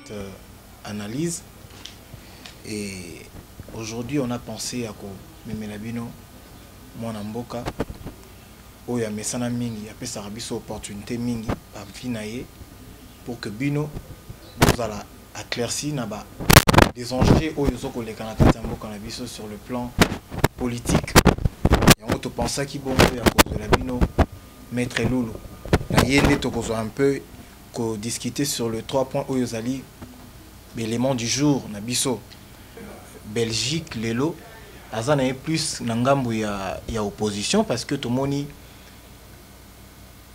Cette analyse et aujourd'hui on a pensé à komemela bino mwana mboka oyo amesana mingi, apesaka biso opportunité mingi bavi na ye pour que bino bozala éclairci na ba des enjeux oyo ezokoleka na kati ya mboka na biso sur le plan politique. Yango topensaki bongo ya kozwela bino maître Lulu. Na ye nde tokozwa un peu kodiscuter sur le trois points oyo ezali l'élément du jour na biso. Belgique lelo aza na ye plus na ngambo ya opposition, parce que tomoni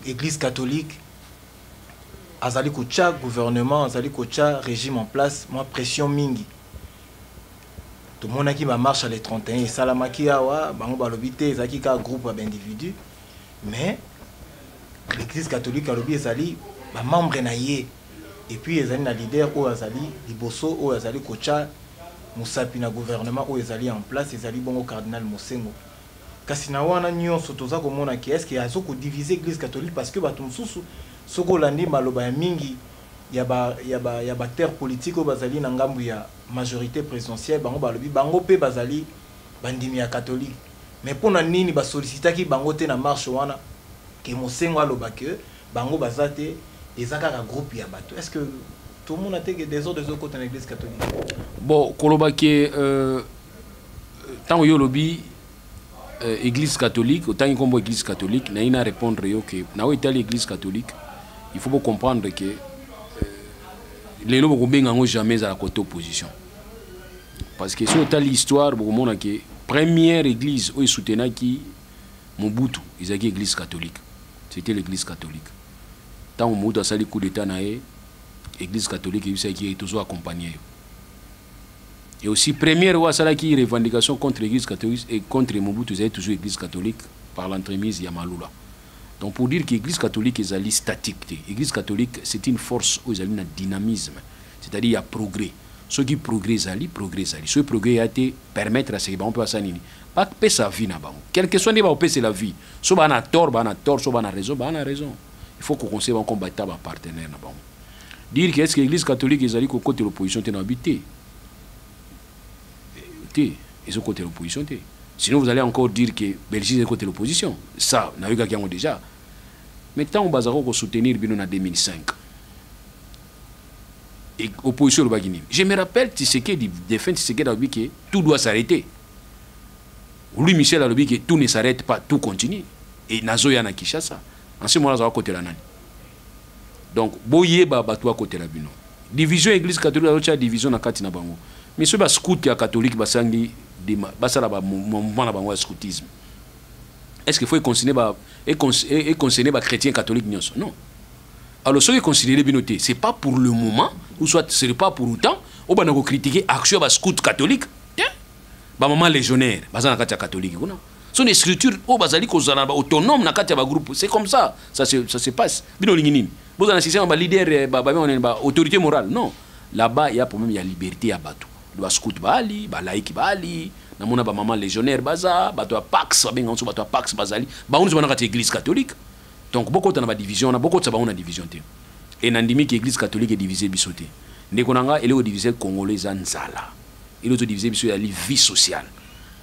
Église catholique azali kotia gouvernement, azali kotia régime en place mwa pression mingi. Tomonaki bamarche le 31 esalamaki awa, bango balobi te ezalaki kaka groupe ya baindividu, mais l'Église catholique alobi ezali bamembre na ye et puis ezali na leader oyo azali liboso, oyo azali kotia mosapi na gouvernement oyo ezali en place, ezali bongo cardinal Monsengwo. Kasi na wana nyonso toza komona ke est ce que azo kodivise Église catholique, parce que bato mosusu, soki olandi maloba ya mingi ya baacteur politique oyo bazali na ngambu ya majorité présidentielle, bango balobi bango mpe bazali bandimi ya catholique, mais mpona nini basollicitaki bango te na marche wana ke Monsengwo aloba ke bango baza te, eza kaka groupe ya bato? Est ce que tomona te ke désordre ezokota na Église catholique? Bon, koloba ke ntango yo olobi Église catholique, otangi nkombo Église catholique, nayi na répondre yo ke na oyo etali Église catholique, il faut bocomprendre ke lelo bokobenga yango jamais ezala côté opposition, parce que soki otali histoire, bokomona ke première église oyo esoutenaki Mobutu ezalaki Église catholique. C'était l'Église catholique. Ntango Mobutu asali coup d'état na ye, Église catholique eyebisaki ye: tozo accompagner yo. Et aussi, première oyo asalaki revendication contre l'Église catholique et contre Mobutu ezali toujours Église catholique, par l'entremise ya Malula. Donc, pour dire que l'Église catholique ezali statique te, Église catholique, c'est une force oyo ezali na dynamisme, c'est-à-dire ya progrès. Soki progrès ezali, progrès ezali. Soki progrès eya te, permettre à ce que bango mpe basala nini, bapesa vie na bango, quel que soit nde bakopesela vie. So baa na tort, baa na tort, so baa na raison, baa na raison. Il faut koconseiller bango comme bata bapartenaire na bango. Dire que est ce que Église catholique ezali kokotela opposition te, na babi te, te, ezokotela opposition te. Sinon, vous allez encore dire que Belgique ezokotela opposition. Ça, nayokaki yango déjà. Mais ntango bazalaka kosoutenir bino na 2005, opposition olobaki nini? Je me rappelle, Tshisekedi, défunt Tshisekedi, alobi ke tout doit s'arrêter. Louis Michel alobi ke tout ne s'arrête pas, tout continue et nazoya na Kinshasa. En ce moment, azala kotela nani? Donc boyeba bato bakotela bino. Division, Église catholique azotia division na kati na bango, mais soki bascout ya catholique basangi, basala bamouvement na bango ya scoutisme, est ce que faut econcerner ba econcerner bachrétien catholique nyonso? Non. Alors, soki econsidéré bino te, c'est pas pour le moment ou soit ce n'est pas pour autant obanda kocritiquer action ya bascout catholique te. Bamama légionnaire baza na kati ya catholique kuna, sont des structures oyo bazali kozala na autonome na kati ya bagroupe. C'est comme ça, ça se passe. Bino olingi nini? Bozala na système ya baleader, ba autorité morale? Non, là-bas il y a problème ya liberté ya bato. Bascout baali, balaiki baali, namona bamama légionnaire baza, bato ya Pax, babenga nso bato ya Pax, bazali bango nyonso bana kati ya Église catholique. Donc bokota na badivision wana, bokotisa bango na division te. E nandimi ke Église catholique edivise biso te. Ndeko na nga, eloko edivise Congolais eza nzala. Eloko ezodivise biso ezali vie sociale.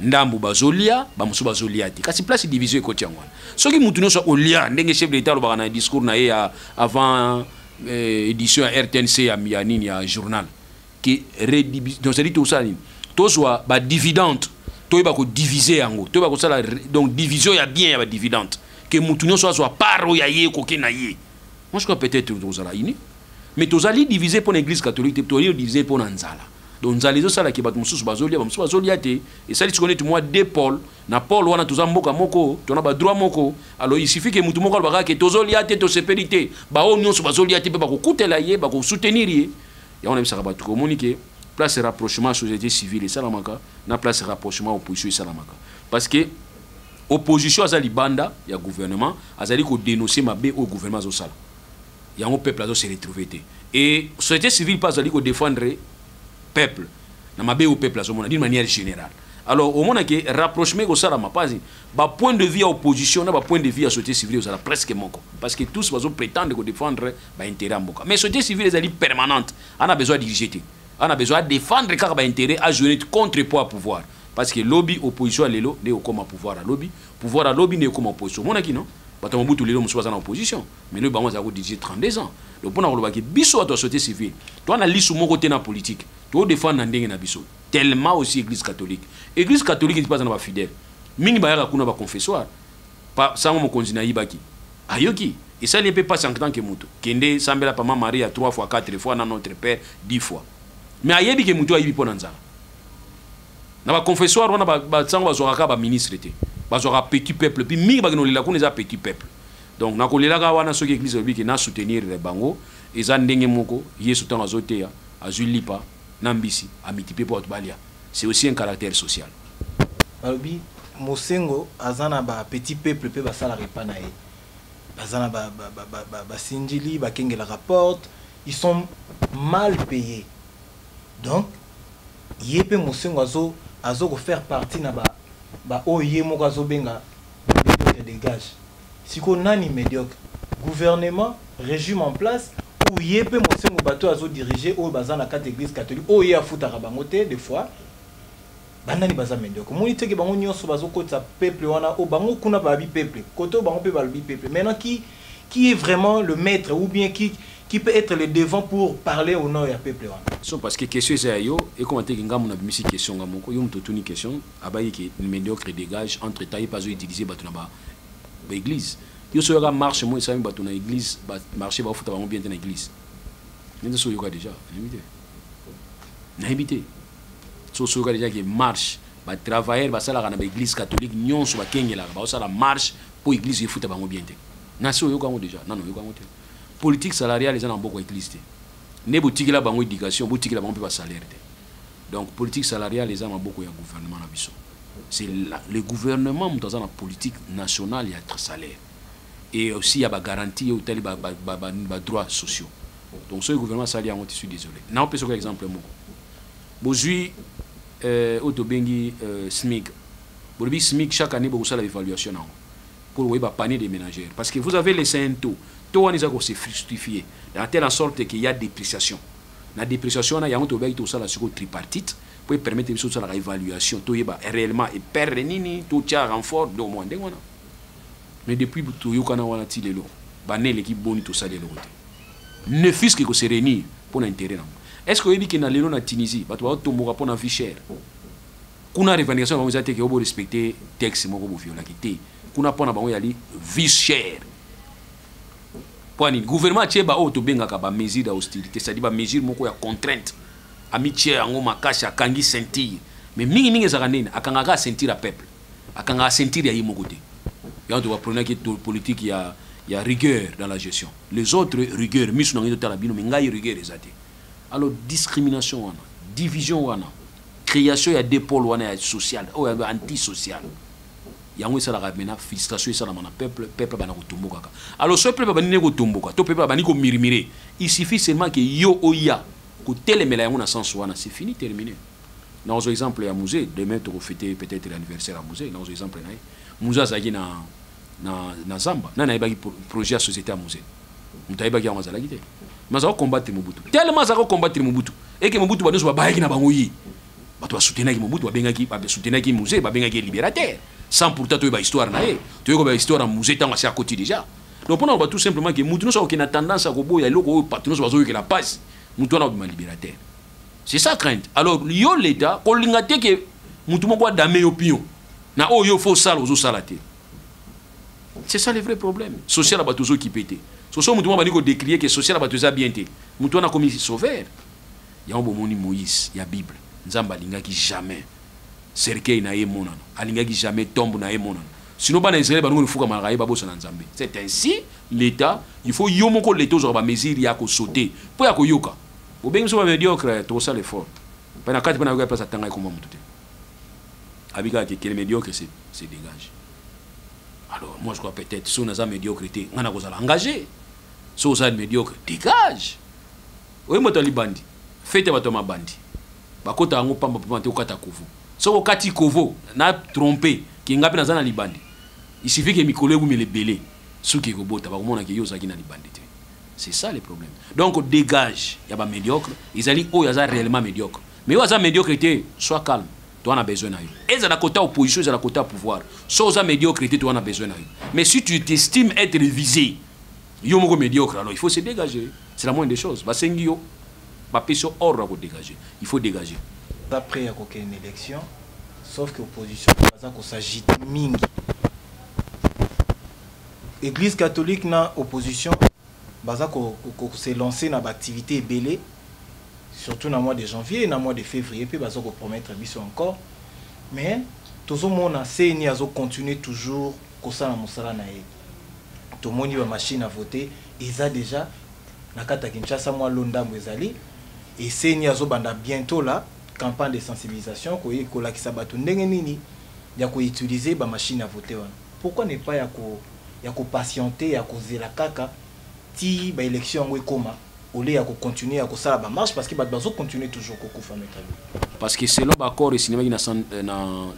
Ndambu bazolia, bamosusu bazolia te. Kasi place division ekoti yango wana. Soki mutu nyonso akolia ndenge chef de l'État alobaka na discours na ye ya avant édition ya RTNC ya nini, ya journal, ke donc c'est-à-dire tosala nini? Tozwa badividende, toyeba kodivise yango, toyeba kosala donc division ya bien ya badividende, ke mutu nyonso azwa part oyo ya ye ekoki na ye. Moi, je crois, peut-être tozala uni, mais tozali divisé mpo na Église catholique te, tozali divisé mpo na nzala. Donc nzala ezosalaki bato mosusu bazolia, bamosusu bazolia te. Esali sikoyo neti mwa deux pôle. Na pôle wana toza mboka moko, tona badroit moko. Alors, il suffit ke mutu moko alobaka ke tozolia te, tosepeli te, baoyo nyonso bazolia te mpe bakokutela ye, bakosoutenir ye. Yango nayebisaka bato, komoni ke place rapprochement société civile esalamaka na place rapprochement opposition esalamaka, parce que opposition aza libanda ya gouvernement, azali kodénoncer mabe oyo gouvernement azosala, yango peuple azo se retrouver te. Et société civile mpe azali kodéfendre peuple na mabe oyo peuple azomona d'une manière générale. Alors omonake rapprochement ekosalama mpasi bapoint de vue ya opposition na bapoint de vue ya société civile ezala presque moko, parce que tous bazoprétendre kodéfendre baintérêt ya mboka. Mais société civile ezali permanente, ana besoin ya diriger te, ana besoin ya défendre kaka baintérêt, ajouer contrepoids ya pouvoir, parce que lobi opposition ya lelo nde ekokoma pouvoir ya lobi, pouvoir ya lobi nde ekokoma opposition. Omonaki non, bato ya Mobutu lelo mosusu baza na opposition, mais lobi bango azala kodiriger 32 ans. Donc mpona kolobaki, biso bato ya société civile toa na lisu moko te na politique, todéfendre na ndenge na biso. Tellement aussi Église catholique, Église catholique mpe aza na bafidèle mingi, bayaka kuna baconfessoire. Sango mokonzi nayibaki, ayoki esali ye mpe mpasi en tant que moto. Kende sambela pama Maria 3 fois, 4 fois, na Notre Père 10 fois, mais ayebi ke moto ayibi mpo na nzala. Na baconfessoire wana, basango bazwaka kaka baministre te, bazwaka petit peuple. Puis mingi bakende kolela kuna eza petit peuple. Donc nakolelaka wana, soki église alobi ke na soutenir bango, eza ndenge moko Yesu ntango azoteya, azwi lipa na mbisi, amultiplie mpo bato balia. C'est aussi un caractère social. Balobi Mosengo aza na bapetit peuple mpe basalaka epa na ye, baza na basinjili, bakengelaka porte, ils sont mal payés. Donc ye mpe Mosengo azo kofaire partie na baoyo ye moko azobenga médiocre dégage. Sikoyo nani médiocre? Gouvernement, régime en place, ou ye mpe Mosengo, bato azodirige oyo baza na kati Église catholique oyo ye afutaka bango te des fois? Banani baza médiocre? Omoni teke bango nyonso bazokotisa peuple wana oyo bango kuna balobi peuple, kote oyo bango mpe balobi peuple. Maintenant, qui est vraiment le maître ou bien qui peut être le devant pour parler au nom ya peuple wana? So parce que question eza ya yo, ekoma teke ngambo na bimisi question nga moko. Yo moto otuni question, abayi ke médiocre dégage. Entre temps ye mpe azoutiliser bato na baéglise. Yo so oyoka marche mo esalami, bato na église marché, baofuta bango bien te na église. Nde so oyoka déjà, nayebi te, nayebi te. So soyoka déjà ke marche, batravailleur basalaka na baéglise catholique nyonso, bakengelaka, baosala marche mpo église efuta bango bien te. Na si oyoka yango déjà? Nano oyoka yango te. Politique salariale eza na maboko ya église te. Nde botikela bango éducation, botikela bango mpe basalaire te. Donc politique salariale eza na maboko ya gouvernement na biso. C'est le gouvernement moto aza na politique nationale ya salaire et aussi ya bagarantie oyo etali badroits sociaux. Donc soki gouvernement asali yango te, suis désolé. Naopesa oka exemple moko. Bozwi oyo tobengi SMIG. Bolobi SMIG, chaque année bokosala évaluation nango pour koyeba panier des ménagères, parce que vous avez laissé un taux. Taux wana eza kose justifier dans telle en sorte qu'il y a dépréciation. Na dépréciation wana, yango tobaki tosala sikoyo tripartite po epermettre biso tosalaka évaluation, toyeba réellement eperdre nini, totia renfort. Donc mwa ndenge wana. Mais depuis toyokana wana ti lelo, bane eleki boni, tosali eloko te, ne fût-ce que kose réunir mpo na intérêt nango. Est ce que oyebi ke na lelo na Tunisie bato baotomboka mpo na vie chère? Kuna revendication na bango eza te ke oborespecte texte moko boviolaki te. Kuna mpo na bango ezali vie chère. Mpo nini gouvernement atie baoyo tobengaka bamesure d'austérité, c'est-à-dire bamesure moko ya contrainte, amitie yango makasi, akangi ceinture? Mais mingimingi ezalaka nini? Akangaka ceinture ya peuple, akangaka ceinture ya ye moko te. Yango tobaprenaki politique ya rigueur dans la gestion. Les autres, rigueur miso na ngai totala bino, mais ngai rigueur eza te. Alors discrimination wana, division wana, création ya deux pôles wana ya social oyo antisocial, yango esalaka maintenant frustration esalama na peuple. Peuple bana kotombokaka. Alors soki peuple abandi nde kotomboka to peuple abandi komurmurer, il suffit seulement ke yo oya kotelemela yango na sens wana, c'est fini, terminé. Nakozwa exemple ya Mzee. Demain tokofêter peut-être l'anniversaire ya Mzee. Nakozwa exemple na ye. Mzee azalaki na zamba. Nani ayebaki projet ya société ya Mzee? Moto ayebaki yango azalaki te. Mais azalaki combattre Mobutu. Tellement azalaki combattre Mobutu eke Mobutu, banyonso babayaki na bango ye. Bato basoutenaki Mobutu, babengaki, basoutenaki Mzee, babengaki ye libérateur, sans pourtant toyeba histoire na ye. Toyeba histoire ya Mzee ntango asi akoti déjà. Donc mpona koloba tout simplement ke mutu nyonso akokende na tendance ya koboya eloko oyo bato nyonso bazoyokela pasi, mutu wana obima libérateur. C'est ça crainte. Alors yo l'État kolinga te ke mutu moko adame yo pion na oyo yo fo osala, ozosala te. C'est ça le vrai problème social ya bato ozokipe te. Soso mutu moko bandi kodécrier ke social ya bato eza bien te, mutu wana akomi sauveur. Yango bomoni Moïse ya Bible, Nzambe alingaki jamais cercueil na ye monana, alingaki jamais tombe na ye monana, sinon bana Israele bango kofukamalaka ye, babosana Nzambe. C'est ainsi l'État, il faut yo moko l'État ozwaka bamesure ya kosaute mpo ya koyoka. Bobengi biso bamédiocre, tokosala effort mpe na kati mpe nayoka place atanga ekoma motu te. Abi kaka ke le médiocre se dégage. Alors moi je crois, peut-être so naza médiocre te, ngai nakozala engagé. So ozala médiocre, dégage. Oyo moto ya libandi, fete ya bato ya mabandi, bakota yango pamba pamba te. Okata kuvu. Soki okati kovo na trompe ke nga mpe naza na libandi, il suffit ke mikolo ewumela ebele, suki ekobota, bakomona ke yo ozalaki na libandi te. C'est ça le problème. Donc dégage ya ba médiocre, ezali oyo aza réellement médiocre. Mais oyo aza médiocre te, sois calme, toza na besoin na yo. Ezala kota opposition, ezala kota pouvoir, so oza médiocre te, toza na besoin na yo. Mais si tu t'estimes être visé, yo moko médiocre, alors il faut se dégager. C'est la moindre des choses. Basengi yo, bapesi yo ordre ya kodégager, il faut dégager. Après ya kokende élection, sauf que opposition baza kos'agiter mingi. Église catholique na opposition baza se lancer na baactivité ebele, surtout na mois de janvier, na mois de février mpe baza kopromettre biso encore. Mais tozomona CENI azocontinue toujours kosala mosala na ye. Tomoni bamachine à voter eza déjà na kati ya Kinshasa, mwa lo ndambo ezali. E CENI azobanda bientôt la campagne de sensibilisation, koye kolakisa bato ndenge nini ya koutiliser bamachine à voter wana. Pourquoi ne pas ya kopatienter, ya kozela kaka ti baélection yango ekóma, au lieu ya kocontinue ya kosala bamarche, parce que bato bazocontinue toujours kokufa, maître? Parce que selon baaccord esignamaki na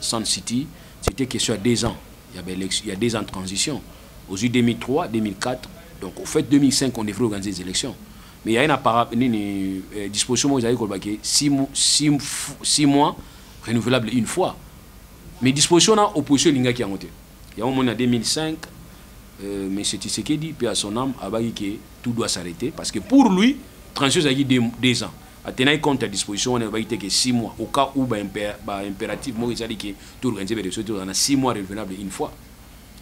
Sun City, c'était question ya 2 ans ya baélection, il y a 2 ans de transition. Ozwi 2003, 2004, donc au fait 2005 on devrait organiser des élections. Mais il y a une para, nini, disposition moko ezali koloba ke 6 mois renouvelable une fois. Mais disposition na opposition elingaki yango te. Yango moni na 2005, M. Tshisekedi, paix à son âme, abaki ke tout doit s'arrêter, parce que pour lui transition ezalaki 2 ans. Atenaki compte ya disposition wana, ebaki te ke 6 mois, au cas où baimpératif moko ezali ke toorganiser baélection te, na 6 mois renouvelable une fois.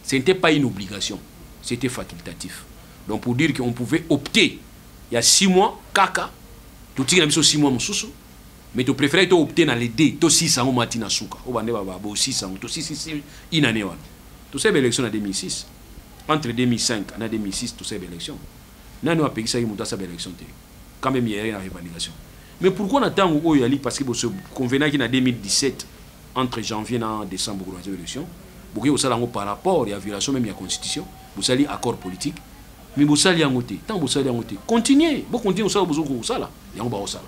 Ce n'était pas une obligation, c'était facultatif. Donc pour dire qu'on pouvait opter il y a 6 mois kaka, totikela biso 6 mois mosusu, mais topréféré to opter na les deux, tosisa yango mati na suka oyo bande bosisa yango, tosisi une année wana, tosala baélection na 2006. Entre 2005 na 2006 tosala baélection. Nani oyo apekisaki moto asala baélection te? Quand même yayaki na revendication. Mais pourquoi na ntango oyo yali? Parce que bose convenaki na 2017, entre janvier na décembre, koorganiser baélection. Bokoki kosala yango par rapport ya violation même ya constitution. Bosali accord politique, mais bosali yango te. Ntango bosali yango te, continue, bocontinue kosala, bozoki kosala yango, bakosala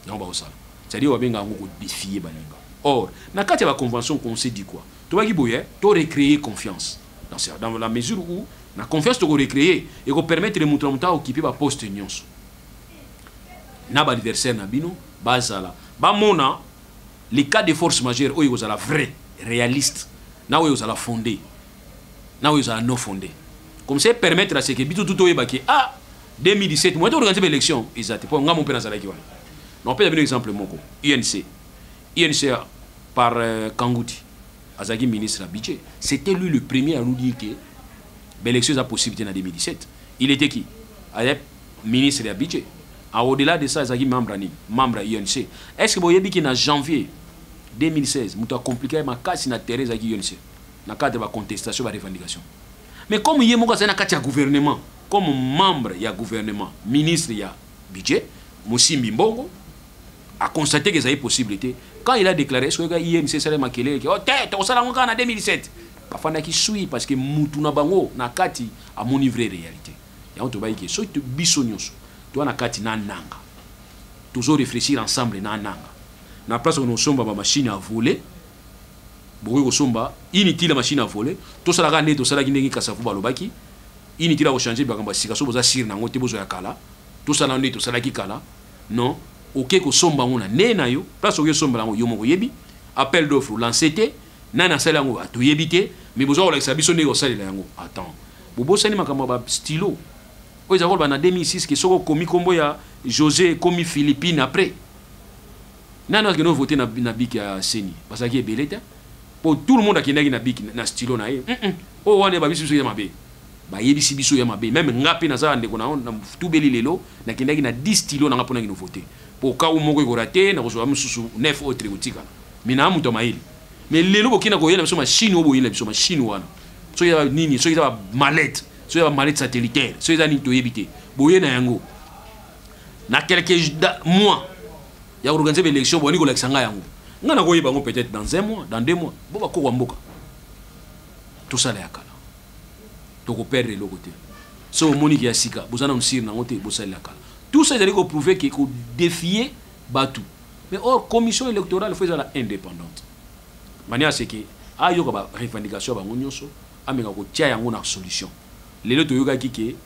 yango, bakosala. C'est-à-dire babenga yango kodéfier baninga. Or na kati ya baconvention, qu'on s'est dit quoi? Tobaki boye, to recréer confiance dans la mesure où na confiance tokorecréer, ekopermettre moto na moto aoccuper baposte nyonso na baadversaire na bino bazala bamona les cas de force majeure oyo ekozala vrai, réaliste, na oyo ekozala fondé, na oyo ezala non fondé. Comme ça permettre à ce que biso tout toyeba ke ah, 2017 moyen toorganiser baélection eza te, mpo nga mo mpe nazalaki wana. Na opesa bino exemple moko: UNC. UNC par Kanguti, azalaki ministre ya budget, c'était lui le premier à nous dire que baélection eza possible te na 2017. Il était qui? Azali ministre ya budget. Au-delà de ça, azalaki membre ya nini? Membre ya UNC. Est ce que boyebi ki na janvier 2016, moto acompliqué makasi na terrain ezalaki UNC na cadre ya bacontestation, barevendication? Mais comme ye moko azali na kati ya gouvernement, comme membre ya gouvernement, ministre ya budget, mosimbi mbongo, a constaté que ezali possible te. Quand il a déclaré, soki UNC esala makelele ke oh, te, tokosala yango kaka na 2017, bafandaki sui, parce que mutu na bango na kati amoni vraie réalité. Yango tobayi ke soki biso nyonso toza na kati na nanga, tozo réfléchir ensemble na nanga, na place okende kosomba bamachine à voler, bokoki kosomba inutile machine à voler, tosalaka nde tosalaki ndenge Kasavu balobaki. Inutile ya kochanger makambo ya sika. So boza sûr nango te, bozwa ya kala, tosala nde tosalaki kala. Non, oke kosomba yango na nde na yo place, okoki osombela yango yo moko, oyebi appel d'offre lancé te, nani asali yango toyebi te, mais bozwa kolakisa biso ndenge kosalela yango. Attends, bobosani makambo ya bastylo oyo eza koloba na 2006 ke soki okomi nkombo ya José, ekomi Philippine. Après nani akende vote na bic ya CENI? Bazalaki ebele te, po tout le monde akendaki na bic, na stylo na ye. Oyo wana babisi biso ya mabe, bayebisi biso ya mabe. Même nga mpe naza ndeko na tubeli lelo, nakendaki na 10 stylo nanga mpona kino vote, po kau moko ekola te, nakozwa mosusu 9 autre ekotikala. Mais na moto ya mayele. Mais lelo bokenda koyela biso machine oyo, boyela biso machine wana, soki eza nini, soki eza bamallette, soki eza bamallette satellitaire, soki eza nini, toyebi te. Boye na yango na quelques mois ya koorganiser baélection, boni kolakisa ngai yango, ngai nakoyeba yango peut-être dans un mois, dans 2 mois. Bo bakokwa mboka, tosala ya kala, tokoperdre eloko te. So omoniki ya sika, boza nanu sûr nango te, bosalela kala. Tout ça ezali koprouver ke kodéfier bato. Mais or commission électorale faut ezala indépendante, manière à ce que ayoka ba revendication ya bango nyonso, ameka kotia yango na solution. Lelo toyokaki ke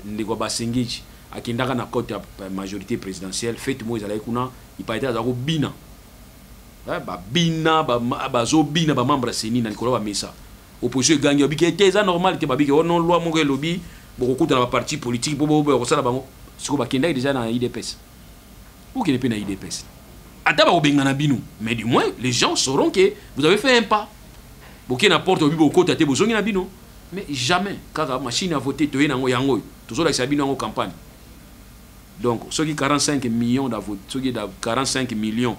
ndeko Basengeji akendaka na cote ya majorité présidentielle, fête moko ezalaki kuna, ipaete aza kobina, babina, bazobina bamembre ya CENI na likolo ya bamesa. Opposition egangi, babiki ete eza normal te, babiki ono loi moko elobi bokokutana baparti politique mpo boboya kosala bango. Sikoyo bakendaki déjà na UDPS, okende mpe na UDPS, ata bakobengana bino, mais du moins les gens sauront que vous avez fait un pas. Boke na porte, obi bokota te, bozongi na bino. Mais jamais kaka machine à voter toye nango, yango oyo tozolakisa bino yango campagne. Donc soki 45 millions, soki 45 millions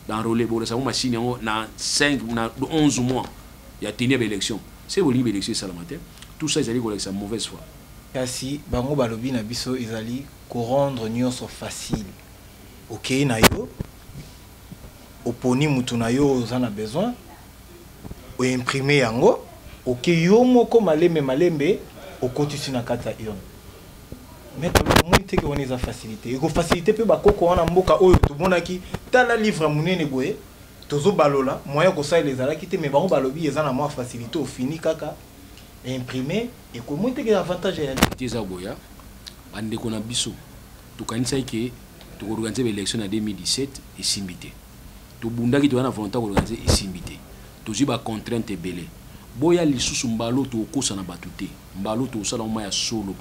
d'enrôlés, bolakisa yango machine yango na 5 na 11 mois ya tenir baélection, se bolingi baélection esalama te. Tout ça ezali kolakisa mauvaise foi. Kasi bango balobi na biso ezali korendre nyonso facile. Okei na yo, oponi mutu na yo oza na besoin, oimprime yango, oke yo moko malembe malembe, okotisi na kati ya urne. Mais omoni teke wana eza facilité, ekofacilité mpe bakoko wana. Mboka oyo tomonaki, tala livre monene boye tozobalola, moyen kosalela ezalaki te. Mais bango balobi eza na mwa facilité, ofini kaka imprime, ekomoni teke avantage ya Te, eza boya. Bandeko na biso, tokanisaki ke tokoorganize baélection na 2017, esimbi te. Tobundaki, toza na volonté koorganize, esimbi te, tozwi bacontrainte ebele. Boya lisusu mbalo, tokosana bato te, mbalo tokosala moma ya solo.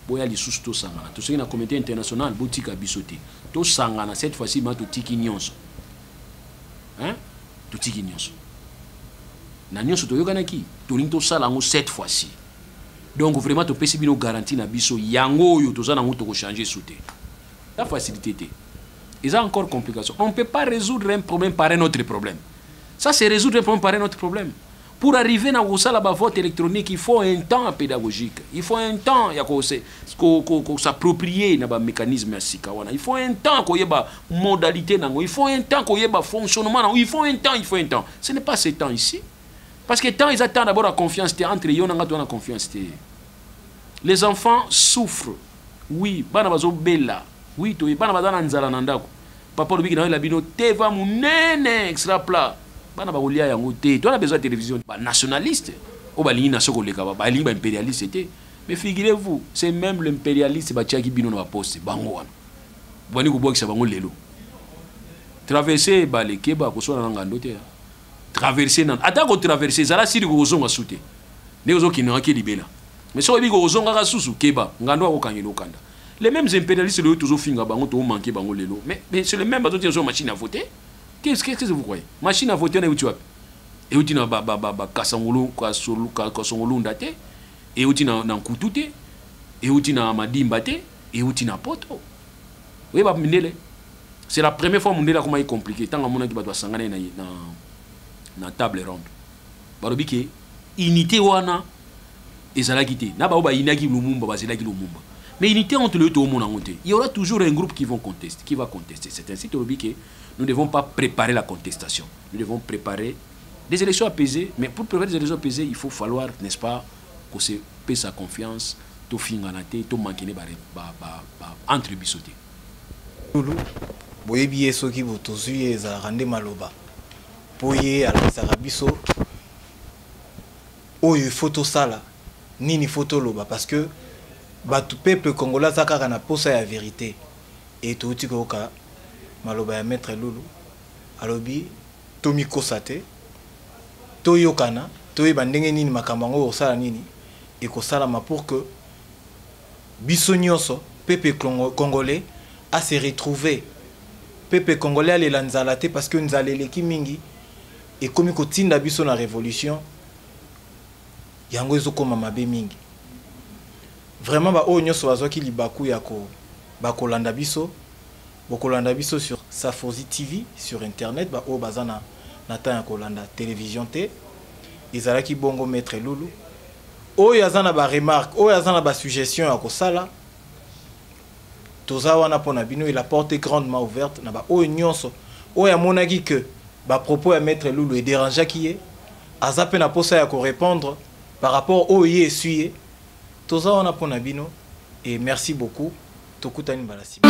Boya lisusu tosangana, tosoki na communauté internationale, botika biso te, tosangana. Cette fois-ci ma totiki nyonso, hein? Totiki nyonso na nyonso toyokanaki, tolingi tosala yango cette fois-ci. Donc vraiment topesi bino garantie na biso, yango oyo toza nango, tokochange su te. La facilité te, eza encore complication. On ne peut pas résoudre un problème par un autre problème. Ça, c'est résoudre un problème par un autre problème. Pour arriver na kosala bavote électronique, il faut un temps pédagogique, il faut un temps ya s'approprier na bamécanisme ya sika wana, il faut un temps koyeba modalité nango, il faut un temps koyeba fonctionnement nango, il faut un temps, il faut un temps. Ce n'est pas ce temps ici, parce que temps eza temps d'abord la confiance te entre yo na nga, to na confiance te. Les enfants souffrent, oui, bana bazobela, oui, toye bana baza na nzala na ndako. Papa olobiki na oyela bino teva monene extra plat, bana bakolia yango te. Toza na besoin ya télévision. Banationaliste oyo balingi nation koleka, balingi baimpérialiste te. Mais figurez-vous, c'est même l'impérialiste batiaki bino na baposte bango wana, bani kobwakisa bango lelo. Traverse ebale, keba koswana na ngando te. Traverse nano, ata kotraverse ezala sili, kokozonga su te ndenge ozokendengaki libela. Mais soki oyebi kokozongaka susu, keba, ngando akokangela okanda. Les mêmes impérialistes lelo tozofinga bango, tomanke bango lelo, mais c'est le même bazotia so machine à voter. Qu'est-ce que vous croyez? Machine à voter na euti wapi? Euti na Kasongolunda te, euti na Nkutu te, euti na Madimba te, euti na Poto. Oyeba mindele, c'est la première fois mondele akomaki compliqué. Ntango amonaki bato basangani na table ronde, balobi ke unité wana ezalaki te na bao bayinaki Lumumba, bazelaki Lumumba, mais unité entre le toomona yango te. Il y aura toujours un groupe qui vont contester, qui va contester. C'est ainsi tolobi ke nous ne devons pas préparer la contestation, nous devons préparer des élections apaisées. Mais pour préparer des élections apaisées, il faut falloir, n'est-ce pas, kosepesa confiance, tofingana te, tomankene ba, entre biso te. Lulu, boyebi ye, soki tozwi ye ezalaka nde maloba mpo ye alakisaka biso oyo ifo tosala nini, fo toloba, parce que bato, peuple congolais aza kaka na posa ya vérité. E touti koyoka maloba ya maître Lulu, alobi tomikosa te, toyokana, toyeba ndenge nini makambo yango ekosala, nini ekosalama pour que biso nyonso, peuple congolais a se retrouver, peuple congolais alela nzala te, parce que nzala eleki mingi, ekomi kotinda biso na révolution. Yango ezokóma mabe mingi vraiment. Baoyo nyonso bazwaki libaku ya bakolanda biso, bokolanda biso sur Safozi TV sur internet. Baoyo baza na temps ya kolanda télévision te, ezalaki bongo maître Lulu. Oyo aza na baremarque, oyo aza na basuggestion ya kosala, toza wana mpo na bino. La porte est grandement ouverte na baoyo nyonso oyo amonaki ke bapropos ya maître Lulu edérangeaki ye, aza mpe na posa ya korépondre par rapport oyo ye esui ye. Toza wana mpo na bino et merci beaucoup. Tokutani mbala nsima.